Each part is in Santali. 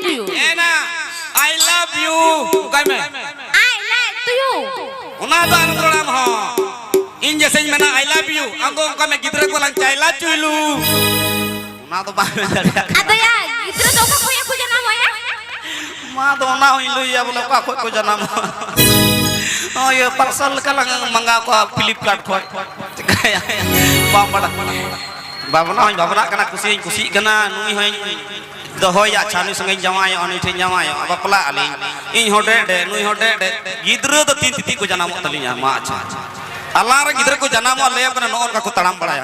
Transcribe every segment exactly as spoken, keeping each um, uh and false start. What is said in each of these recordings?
to you. ᱮᱱᱟ, I love you ᱚᱱᱠᱟᱭ ᱢᱮ᱾ I love to you. ᱚᱱᱟ ᱫᱚ ᱟᱞᱚᱢ ᱨᱚᱲᱟ ᱟᱢ ᱦᱚᱸ᱾ ᱤᱧ ᱡᱮᱥᱮᱧ ᱢᱮᱱᱟ I love you, ᱟᱢ ᱫᱚ ᱚᱱᱠᱟ ᱢᱮ, ᱜᱤᱫᱽᱨᱟᱹ ᱠᱚ ᱞᱟᱝ ᱪᱟᱭᱞᱟ ᱪᱩᱭᱞᱩ᱾ ᱚᱱᱟ ᱫᱚ ᱵᱟᱝ ᱢᱮᱱ ᱫᱟᱲᱮᱭᱟᱜ ᱠᱟᱱᱟ᱾ ᱟᱫᱚ ᱭᱟ, ᱜᱤᱫᱽᱨᱟᱹ ᱫᱚ ᱚᱠᱟ ᱠᱷᱚᱱ ᱠᱚ ᱡᱟᱱᱟᱢᱚᱜᱼᱟ ᱭᱟ? ᱢᱟ ᱫᱚ ᱚᱱᱟ ᱦᱚᱸᱧ ᱞᱟᱹᱭᱟ ᱵᱚᱞᱮ ᱚᱠᱟ ᱠᱷᱚᱱ ᱠᱚ ᱡᱟᱱᱟᱢᱚᱜᱼᱟ᱾ ᱱᱚᱜᱼᱚᱭ ᱤᱭᱟᱹ parcel ᱞᱮᱠᱟ ᱞᱟᱝ ᱢᱟᱸᱜᱟᱣ ᱠᱚᱣᱟ Flipkart ᱠᱷᱚᱱ᱾ ᱪᱤᱠᱟᱹᱭᱟ? ᱵᱟᱢ ᱵᱟᱲᱟᱭ᱾ ᱵᱷᱟᱵᱽᱱᱟ ᱦᱚᱸᱧ ᱵᱷᱟᱵᱽᱱᱟᱜ ᱠᱟᱱᱟ, ᱠᱩᱥᱤ ᱦᱚᱸᱧ ᱠᱩᱥᱤᱜ ᱠᱟᱱᱟ, ᱱᱩᱭ ᱦᱚᱸᱧ ᱫᱚᱦᱚᱭᱟ, ᱟᱪᱪᱷᱟ, ᱱᱩᱭ ᱥᱚᱸᱜᱮᱧ ᱡᱟᱶᱟᱭᱚᱜᱼᱟ, ᱱᱩᱭ ᱴᱷᱮᱱ ᱡᱟᱶᱟᱭᱚᱜᱼᱟ, ᱵᱟᱯᱞᱟᱜ ᱟᱹᱞᱤᱧ, ᱤᱧ ᱦᱚᱸ ᱰᱮ ᱰᱮ, ᱱᱩᱭ ᱦᱚᱸ ᱰᱮ ᱰᱮ, ᱜᱤᱫᱽᱨᱟᱹ ᱫᱚ ᱛᱤᱱ ᱛᱤᱛᱤ ᱠᱚ ᱡᱟᱱᱟᱢᱚᱜ ᱛᱟᱹᱞᱤᱧᱟ? ᱢᱟ ᱟᱪᱪᱷᱟ, ᱟᱞᱟᱝ ᱨᱮ ᱜᱤᱫᱽᱨᱟᱹ ᱠᱚ ᱡᱟᱱᱟᱢᱚᱜᱼᱟ, ᱞᱟᱹᱭᱟᱢ ᱠᱟᱱᱟ, ᱱᱚᱜᱼᱚ ᱱᱚᱝᱠᱟ ᱠᱚ ᱛᱟᱲᱟᱢ ᱵᱟᱲᱟᱭᱟ᱾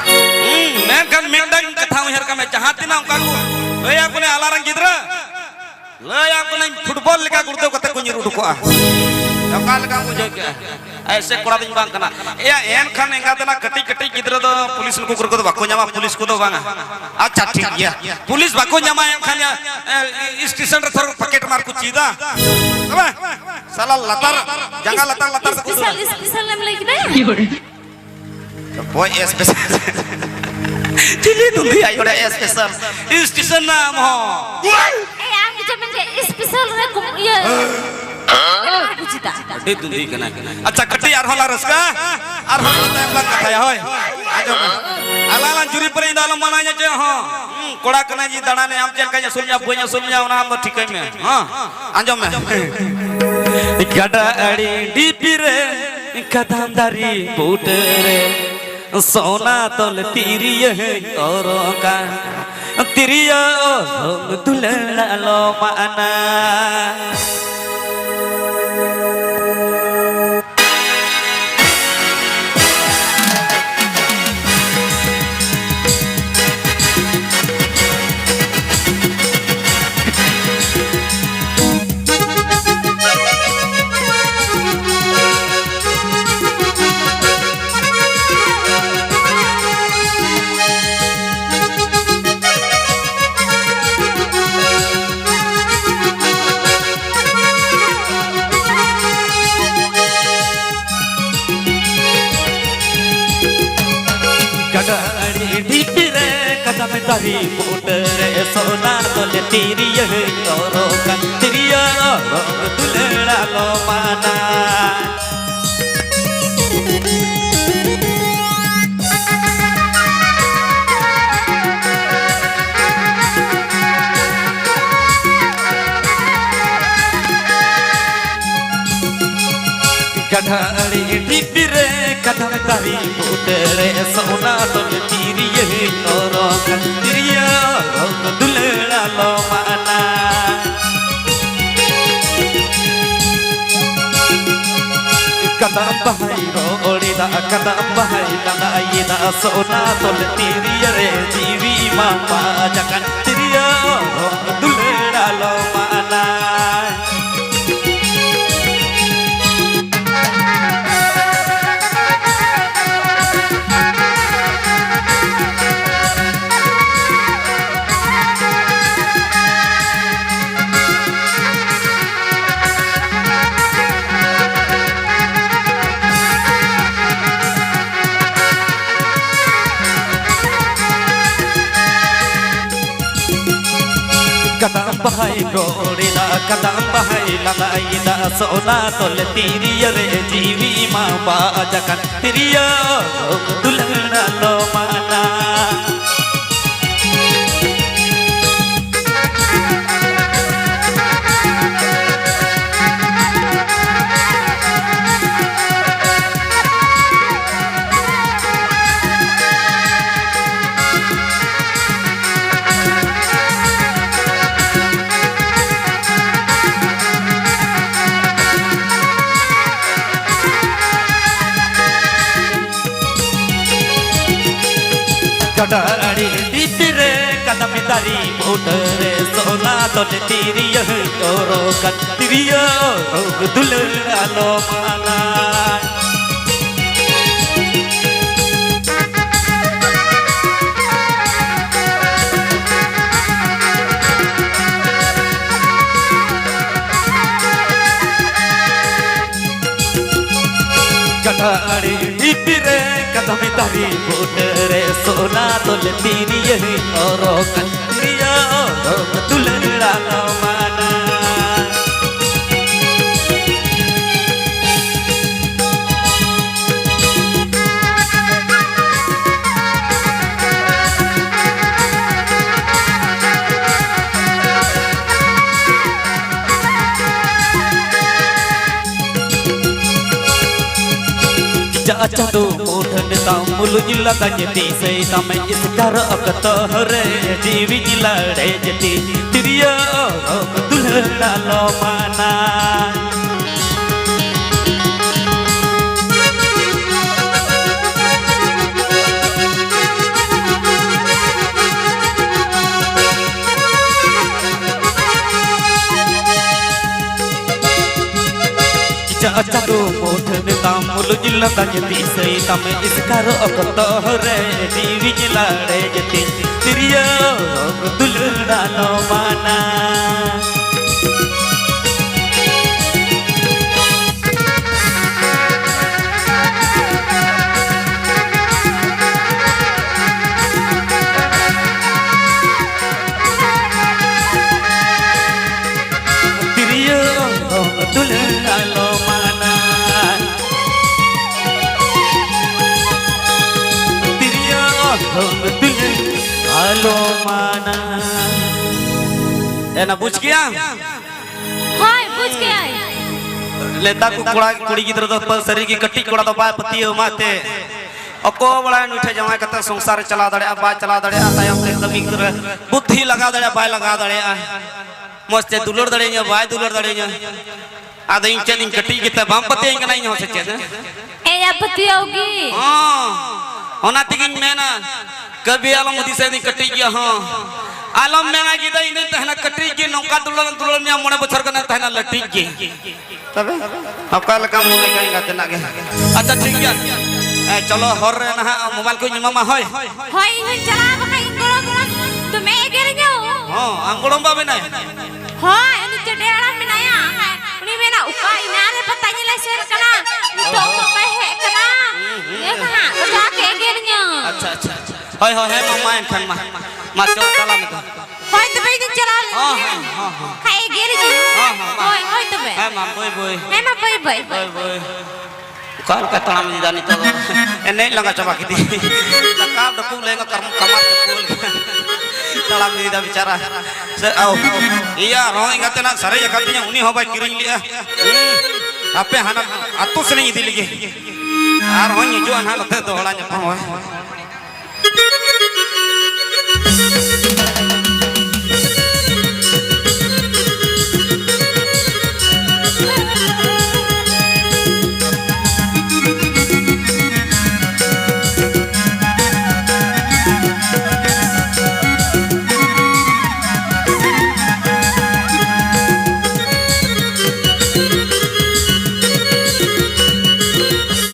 ᱦᱩᱸ, ᱢᱮᱱᱠᱷᱟᱱ ᱢᱤᱫᱴᱟᱝ ᱠᱟᱛᱷᱟ ᱩᱭᱦᱟᱹᱨ ᱠᱟᱜ ᱢᱮ, ᱡᱟᱦᱟᱸ ᱛᱤᱱᱟᱹᱜ ᱚᱱᱠᱟ ᱠᱚ ᱞᱟᱹᱭᱟ ᱠᱚ ᱟᱞᱟᱝ ᱨᱮᱱ ᱜᱤᱫᱽᱨᱟᱹ, ᱞᱟᱹᱭᱟᱢ ᱠᱟᱹᱱᱟᱹᱧ, football ᱞᱮᱠᱟ ᱜᱩᱲᱫᱟᱹᱣ ᱠᱟᱛᱮ ᱠᱚ ᱧᱤᱨ ᱩᱰᱩᱠᱚᱜᱼᱟ᱾ ᱚᱠᱟ ᱞᱮᱠᱟᱢ ᱵᱩᱡᱷᱟᱹᱣ ᱠᱮᱜᱼᱟ? ᱮᱭᱥᱮ ᱠᱚᱲᱟ ᱫᱚᱧ ᱵᱟᱝ ᱠᱟᱱᱟ᱾ ᱮᱭᱟ, ᱮᱱᱠᱷᱟᱱ ᱮᱸᱜᱟᱛ ᱮᱱᱟ, ᱠᱟᱹᱴᱤᱡ ᱠᱟᱹᱴᱤᱡ ᱜᱤᱫᱽᱨᱟᱹ ᱫᱚ ᱯᱩᱞᱤᱥ ᱱᱩᱠᱩ ᱠᱚᱨᱮ ᱠᱚᱫᱚ ᱵᱟᱠᱚ ᱧᱟᱢᱟ, ᱯᱩᱞᱤᱥ ᱠᱚᱫᱚ ᱵᱟᱝᱟ᱾ ᱟᱪᱪᱷᱟ, ᱴᱷᱤᱠ ᱜᱮᱭᱟ, ᱯᱩᱞᱤᱥ ᱵᱟᱠᱚ ᱧᱟᱢᱟ, ᱮᱱᱠᱷᱟᱱ ᱭᱟ, ᱮ, ᱥᱴᱮᱥᱚᱱ ᱨᱮ ᱛᱷᱚᱨ ᱯᱚᱠᱮᱴ ᱢᱟᱨ ᱠᱚ ᱪᱮᱫᱟ᱾ ᱛᱚᱵᱮ ᱥᱟᱞᱟ ᱞᱟᱛᱟᱨ, ᱡᱟᱸᱜᱟ ᱞᱟᱛᱟᱨ ᱞᱟᱛᱟᱨ ᱛᱮᱠᱚ ᱫᱟᱹᱲᱟ᱾ ᱥᱯᱮᱥᱟᱞ, ᱥᱯᱮᱥᱟᱞ ᱮᱢ ᱞᱟᱹᱭ ᱠᱮᱫᱟ? ᱚᱠᱚᱭ ᱮᱥᱯᱮᱥᱟᱞ? ᱪᱤᱞᱤ ᱫᱩᱸᱫᱷᱤ ᱟᱭᱳ ᱨᱮ ᱮᱥᱯᱮᱥᱟᱞ? ᱥᱴᱮᱥᱚᱱ ᱱᱟᱢ ᱦᱚᱸ᱾ ᱮ, ᱟᱢ ᱜᱮ ᱪᱮᱫ ᱢᱮᱱ ᱠᱮᱫ? ᱥᱯᱮᱥᱟᱞ ᱨᱮ ᱠᱚ-, ᱤᱭᱟᱹ, ᱠᱚ ᱪᱮᱫᱟ? ᱟᱹᱰᱤ ᱫᱩᱸᱫᱷᱤ ᱠᱟᱱᱟᱭ᱾ ᱟᱪᱪᱷᱟ, ᱠᱟᱹᱴᱤᱡ ᱟᱨᱦᱚᱸ ᱞᱟᱝ ᱨᱟᱹᱥᱠᱟᱹ, ᱟᱨᱦᱚᱸ ᱛᱟᱭᱚᱢ ᱞᱟᱝ ᱠᱟᱛᱷᱟᱭᱟ, ᱦᱳᱭ᱾ ᱟᱸᱡᱚᱢ ᱢᱮ᱾ ᱟᱞᱟᱝ ᱞᱟᱝ ᱡᱩᱨᱤ ᱯᱟᱹᱨᱤ, ᱤᱧ ᱫᱚ ᱟᱞᱚᱢ ᱢᱟᱱᱟᱧᱟ ᱪᱮᱫ ᱦᱚᱸ᱾ ᱦᱩᱸ, ᱠᱚᱲᱟ ᱠᱟᱱᱟᱭ ᱡᱮ ᱫᱟᱬᱟᱱᱮ, ᱟᱢ ᱪᱮᱫ ᱞᱮᱠᱟᱧ ᱟᱹᱥᱩᱞ ᱢᱮᱭᱟ, ᱵᱟᱹᱧ ᱟᱹᱥᱩᱞ ᱢᱮᱭᱟ, ᱚᱱᱟ ᱟᱢ ᱫᱚ ᱴᱷᱤᱠᱟᱹᱭ ᱢᱮ᱾ ᱦᱮᱸ, ᱟᱸᱡᱚᱢ ᱢᱮ᱾ ᱜᱟᱰᱟ ᱟᱲᱮ ᱰᱷᱤᱯᱤ ᱨᱮ, ᱠᱟᱫᱟᱢ ᱫᱟᱨᱮ ᱵᱩᱴᱟᱹ ᱨᱮ, ᱥᱚᱱᱟ ᱛᱚᱞ ᱛᱤᱨᱭᱟᱹᱧ ᱚᱨᱚᱜᱟ, ᱛᱤᱨᱭᱟᱹ ᱚᱨᱚᱝ ᱫᱩᱞᱟᱹᱲ ᱟᱞᱚᱢ ᱟᱱᱟ᱾ ᱜᱟᱰᱟ ᱟᱲᱮ ᱰᱷᱤᱯᱤ ᱨᱮ ᱠᱟᱫᱟᱢ ᱫᱟᱨᱮ ᱵᱩᱴᱟᱹ ᱨᱮ ᱥᱚᱱᱟ ᱫᱚᱞᱮ ᱛᱤᱨᱭᱟᱹ ᱚᱨᱚᱜᱟ, ᱛᱤᱨᱭᱟᱹ ᱚᱨᱚᱜ ᱫᱩᱞᱟᱹᱲ ᱟᱞᱚ ᱢᱟᱱᱟ᱾ ᱜᱟᱰᱟ ᱟᱲᱮ ᱰᱷᱤᱯᱤ ᱨᱮ ᱠᱟᱫᱟᱢ ᱫᱟᱨᱮ ᱵᱩᱴᱟᱹ ᱨᱮ ᱥᱚᱱᱟ ᱫᱚᱞᱮ ᱛᱤᱨᱭᱟᱹ ᱚᱨᱚᱜᱟ, ᱛᱤᱨᱭᱟᱹ ᱚᱨᱚᱜ ᱫᱩᱞᱟᱹᱲ ᱟᱞᱚ ᱢᱟᱱᱟ᱾ ᱠᱟᱫᱟᱢ ᱵᱟᱦᱟᱭ ᱨᱚᱲ ᱮᱫᱟ, ᱠᱟᱫᱟᱢ ᱵᱟᱦᱟᱭ ᱞᱟᱸᱫᱟᱭᱮᱫᱟ, ᱥᱚᱱᱟ ᱫᱚᱞᱮ ᱛᱤᱨᱭᱟᱹ ᱨᱮ ᱡᱤᱣᱤ ᱢᱟ ᱯᱟᱸᱡᱟ ᱠᱟᱱ, ᱛᱤᱨᱭᱟᱹ ᱚᱨᱚᱜ ᱫᱩᱞᱟᱹᱲ ᱟᱞᱚ ᱢᱟᱱᱟ᱾ ᱠᱟᱫᱟᱢ ᱵᱟᱦᱟᱭ ᱨᱚᱲ ᱮᱫᱟ, ᱠᱟᱫᱟᱢ ᱵᱟᱦᱟᱭ ᱞᱟᱸᱫᱟᱭᱮᱫᱟ, ᱥᱚᱱᱟ ᱫᱚᱞᱮ ᱛᱤᱨᱭᱟᱹ ᱨᱮ ᱡᱤᱣᱤ ᱢᱟ ᱵᱟᱡ ᱟᱠᱟᱱ, ᱛᱤᱨᱭᱟᱹ ᱫᱩᱞᱟᱹᱲ ᱟᱞᱚ ᱢᱟᱱᱟ᱾ ᱜᱟᱰᱟ ᱟᱲᱮ ᱰᱤᱯᱤ ᱨᱮ ᱠᱟᱫᱟᱢ ᱫᱟᱨᱮ ᱵᱩᱴᱟᱹ ᱨᱮ ᱥᱚᱱᱟ ᱫᱚᱞᱮ ᱛᱤᱨᱭᱟᱹ ᱚᱨᱚᱜᱟ, ᱛᱤᱨᱭᱟᱹ ᱚᱨᱚᱜ ᱫᱩᱞᱟᱹᱲ ᱟᱞᱚ ᱢᱟᱱᱟ᱾ ᱜᱟᱰᱟ ᱟᱲᱮ ᱰᱤᱯᱤ ᱨᱮ ᱠᱟᱫᱟᱢᱤ ᱫᱟᱨᱮ ᱵᱩᱴᱟᱹ ᱨᱮ ᱥᱚᱱᱟ ᱛᱚᱞᱮ ᱛᱤᱨᱭᱟᱹ ᱚᱨᱚᱜ, ᱛᱤᱨᱭᱟᱹ ᱚᱨᱚᱜ ᱫᱩᱞᱟᱹᱲ ᱟᱞᱚ ᱢᱟᱱᱟ᱾ ᱪᱟ ᱪᱟᱸᱫᱚ ᱢᱩᱴᱷᱟᱹᱱ ᱛᱟᱢ ᱢᱩᱞᱩᱡ ᱞᱟᱫᱟᱧ ᱫᱤᱥᱟᱹᱭ ᱛᱟᱢ ᱮᱥᱠᱟᱨ ᱚᱠᱛᱚ ᱨᱮ ᱡᱤᱣᱤᱧ ᱞᱟᱲᱮᱡ ᱛᱤ ᱛᱤᱨᱭᱟᱹ ᱚᱨᱚᱜ ᱫᱩᱞᱦᱟᱹ ᱟᱞᱚ ᱢᱟᱱᱟ᱾ ᱪᱟ ᱪᱟᱸᱫᱚ ᱢᱩᱴᱷᱟᱹᱱ ᱛᱟᱢ ᱢᱩᱞᱩᱡ ᱞᱟᱫᱟᱧ ᱫᱤᱥᱟᱹᱭ ᱛᱟᱢ ᱮᱥᱠᱟᱨ ᱚᱠᱛᱚ ᱨᱮ ᱡᱤᱣᱤᱧ ᱞᱟᱲᱮᱡ ᱛᱤᱧ ᱛᱤᱨᱭᱟᱹ ᱫᱩᱞᱟᱹᱲ ᱟᱞᱚ ᱢᱟᱱᱟ᱾ ᱛᱤᱨᱭᱳ ᱚᱨᱚᱝ ᱫᱩᱞᱟᱹᱲ ᱟᱞᱚ ᱢᱟᱱᱟ᱾ ᱛᱤᱨᱭᱳ ᱚᱨᱚᱝ ᱫᱩᱞᱟᱹᱲ ᱟᱞᱚ ᱢᱟᱱᱟ᱾ ᱮᱱᱟ ᱵᱩᱡᱽ ᱠᱮᱭᱟ? ᱦᱳᱭ, ᱵᱩᱡᱽ ᱠᱮᱜᱼᱟᱹᱧ᱾ ᱱᱮᱛᱟᱨ ᱠᱚ ᱠᱚᱲᱟ ᱠᱩᱲᱤ ᱜᱤᱫᱽᱨᱟᱹ ᱫᱚ ᱥᱟᱹᱨᱤ ᱜᱮ ᱠᱟᱹᱴᱤᱡ ᱠᱚᱲᱟ ᱫᱚ ᱵᱟᱭ ᱯᱟᱹᱛᱭᱟᱹᱣ ᱟᱢᱟ ᱛᱮ᱾ ᱚᱠᱚᱭ ᱵᱟᱲᱟᱭ ᱱᱩᱭ ᱴᱷᱮᱱ ᱡᱟᱶᱟᱭ ᱠᱟᱛᱮ ᱥᱚᱝᱥᱟᱨ ᱮ ᱪᱟᱞᱟᱣ ᱫᱟᱲᱮᱭᱟᱜᱼᱟ, ᱵᱟᱭ ᱪᱟᱞᱟᱣ ᱫᱟᱲᱮᱭᱟᱜᱼᱟ, ᱛᱟᱭᱚᱢ ᱛᱮ ᱠᱟᱹᱢᱤ ᱜᱤᱫᱽᱨᱟᱹ ᱵᱩᱫᱽᱫᱷᱤ ᱞᱟᱜᱟᱣ ᱫᱟᱲᱮᱭᱟᱜᱼᱟ, ᱵᱟᱭ ᱞᱟᱜᱟᱣ ᱫᱟᱲᱮᱭᱟᱜᱼᱟ᱾ ᱢᱚᱡᱽ ᱛᱮ ᱫᱩᱞᱟᱹᱲ ᱫᱟᱲᱮᱭᱟᱹᱧᱟ, ᱵᱟᱭ ᱫᱩᱞᱟᱹᱲ ᱫᱟᱲᱮᱭᱟᱹᱧᱟ᱾ ᱟᱫᱚ ᱤᱧ ᱪᱮᱫ ᱤᱧ ᱠᱟᱹᱴᱤᱡ ᱜᱮᱛᱮ ᱵᱟᱢ ᱯᱟᱹᱛᱭᱟᱹᱣᱟᱹᱧ ᱠᱟᱱᱟ ᱤᱧ ᱦᱚᱸ ᱥᱮ ᱪᱮᱫ? ᱮᱭᱟ ᱯᱟᱹᱛᱭᱟᱹᱣ ᱜᱮ᱾ ᱦᱚᱸ, ᱚᱱᱟ ᱛᱮᱜᱤᱧ ᱢᱮᱱᱟ, ᱠᱟᱹᱵᱷᱤ ᱟᱞᱚᱢ ᱦᱩᱫᱤᱥᱟ ᱤᱧ ᱠᱟᱹᱴᱤᱡ ᱜᱮᱭᱟ᱾ ᱦᱚᱸ, ᱟᱞᱚᱢ ᱢᱮᱱᱟ ᱜᱤᱫᱟᱹ ᱤᱧ ᱫᱩᱧ ᱛᱟᱦᱮᱱᱟ ᱠᱟᱹᱴᱤᱡ ᱜᱮ, ᱱᱚᱝᱠᱟ ᱫᱩᱞᱟᱹᱲ ᱫᱩᱞᱟᱹᱲ ᱢᱮᱭᱟ ᱢᱚᱬᱮ ᱵᱚᱪᱷᱚᱨ ᱜᱟᱱᱮᱢ ᱛᱟᱦᱮᱱᱟ ᱞᱟᱹᱴᱤᱡ ᱜᱮ᱾ ᱛᱚᱵᱮ ᱚᱠᱟ ᱞᱮᱠᱟᱢ ᱢᱚᱱᱮ ᱠᱟᱱ ᱮᱸᱜᱟᱛᱮᱱᱟᱜ ᱜᱮ᱾ ᱟᱪᱪᱷᱟ, ᱴᱷᱤᱠ ᱜᱮᱭᱟ᱾ ᱮ, ᱪᱚᱞᱚ, ᱦᱚᱨ ᱨᱮ ᱱᱟᱦᱟᱜ ᱢᱳᱵᱟᱭᱤᱞ ᱠᱚᱧ ᱮᱢᱟᱢᱟ, ᱦᱳᱭ᱾ ᱦᱳᱭ, ᱤᱧ ᱦᱚᱸᱧ ᱪᱟᱞᱟᱜᱼᱟ, ᱵᱟᱠᱷᱟᱡ ᱤᱧ ᱜᱚᱲᱚᱢ ᱦᱟᱲᱟᱢ ᱫᱚᱢᱮ ᱮᱜᱮᱨᱤᱧᱟ᱾ ᱦᱚᱸ, ᱟᱢ ᱜᱚᱲᱚᱢ ᱵᱟ ᱢᱮᱱᱟᱭ? ᱦᱳᱭ, ᱩᱱᱤ ᱪᱮᱰᱮ ᱦᱟᱲᱟᱢ ᱢᱮᱱᱟᱭᱟ, ᱩᱱᱤ ᱢᱮᱱᱟ, "ᱚᱠᱟ ᱮᱱᱟᱱ ᱨᱮ ᱯᱟᱛᱟ ᱧᱮᱞᱮ ᱥᱮᱱ ᱠᱟᱱᱟ, ᱱᱤᱛᱚᱜ ᱦᱚᱸ ᱵᱟᱭ ᱦᱮᱡ ᱠᱟᱱᱟ᱾ ᱦᱩᱸ, ᱦᱩᱸ᱾ ᱧᱮᱞ ᱢᱮ ᱦᱟᱸᱜ, ᱠᱟᱡᱟᱠ ᱮ ᱮᱜᱮᱨᱤᱧᱟᱹ᱾ ᱟᱪᱪᱷᱟ, ᱟᱪᱪᱷᱟ, ᱟᱪᱪᱷᱟ᱾ ᱦᱳᱭ, ᱦᱳᱭ, ᱦᱮᱸ, ᱢᱟ, ᱢᱟ, ᱮᱱᱠᱷᱟᱱ ᱢᱟ᱾ ᱢᱟ, ᱪᱚᱞ, ᱪᱟᱞᱟᱜ ᱢᱮ ᱛᱚ᱾ ᱦᱳᱭ, ᱛᱚᱵᱮ ᱤᱧ ᱫᱚᱧ ᱪᱟᱞᱟᱣ ᱞᱮᱱ ᱦᱚᱸ, ᱜᱮ᱾ ᱦᱚᱸ, ᱦᱚᱸ, ᱦᱚᱸ᱾ ᱠᱷᱟᱡ ᱮᱜᱮᱨᱤᱧᱟᱹ᱾ ᱦᱚᱸ, ᱦᱚᱸ, ᱢᱟ᱾ ᱦᱳᱭ, ᱦᱳᱭ, ᱛᱚᱵᱮ᱾ ᱦᱮᱸ, ᱢᱟ, ᱵᱟᱹᱭ, ᱵᱟᱹᱭ᱾ ᱦᱮᱸ, ᱢᱟ, ᱵᱟᱹᱭ, ᱵᱟᱹᱭ, ᱵᱟᱹᱭ᱾ ᱵᱟᱹᱭ, ᱵᱟᱹᱭ᱾ ᱚᱠᱟ ᱞᱮᱠᱟ ᱛᱟᱲᱟᱢ ᱤᱫᱤᱭᱮᱫᱟ ᱱᱤᱛᱚᱜ ᱫᱚ? ᱮᱱᱮᱡ ᱞᱟᱸᱜᱟ ᱪᱟᱵᱟ ᱠᱮᱫᱮ᱾ ᱫᱟᱠᱟ ᱰᱟᱹᱯᱩᱜ ᱞᱮᱱ ᱠᱟᱨ-, ᱠᱟᱢᱟᱨ ᱪᱟᱹᱯᱩ ᱞᱮᱠᱟ᱾ ᱛᱟᱲᱟᱢ ᱤᱫᱤᱭᱮᱫᱟ ᱵᱮᱪᱟᱨᱟ᱾ ᱥᱮ, ᱟᱣ᱾ ᱤᱭᱟᱹ, ᱟᱨᱦᱚᱸ ᱮᱸᱜᱟᱛᱮ ᱱᱟᱜ ᱥᱟᱨᱮᱡ ᱟᱠᱟᱫ ᱛᱤᱧᱟᱹ, ᱩᱱᱤ ᱦᱚᱸ ᱵᱟᱭ ᱠᱤᱨᱤᱧ ᱞᱮᱜᱼᱟ᱾ ᱦᱩᱸ᱾ ᱦᱟᱯᱮ ᱦᱟᱱᱟ ᱟᱹᱛᱩ ᱥᱮᱱᱤᱧ ᱤᱫᱤ ᱞᱮᱜᱮ᱾ ᱟᱨᱦᱚᱸᱧ ᱦᱤᱡᱩᱜᱼᱟ ᱱᱟᱦᱟᱜ ᱱᱚᱛᱮ ᱫᱚᱦᱲᱟ ᱧᱟᱯᱟᱢᱚᱜᱼᱟ᱾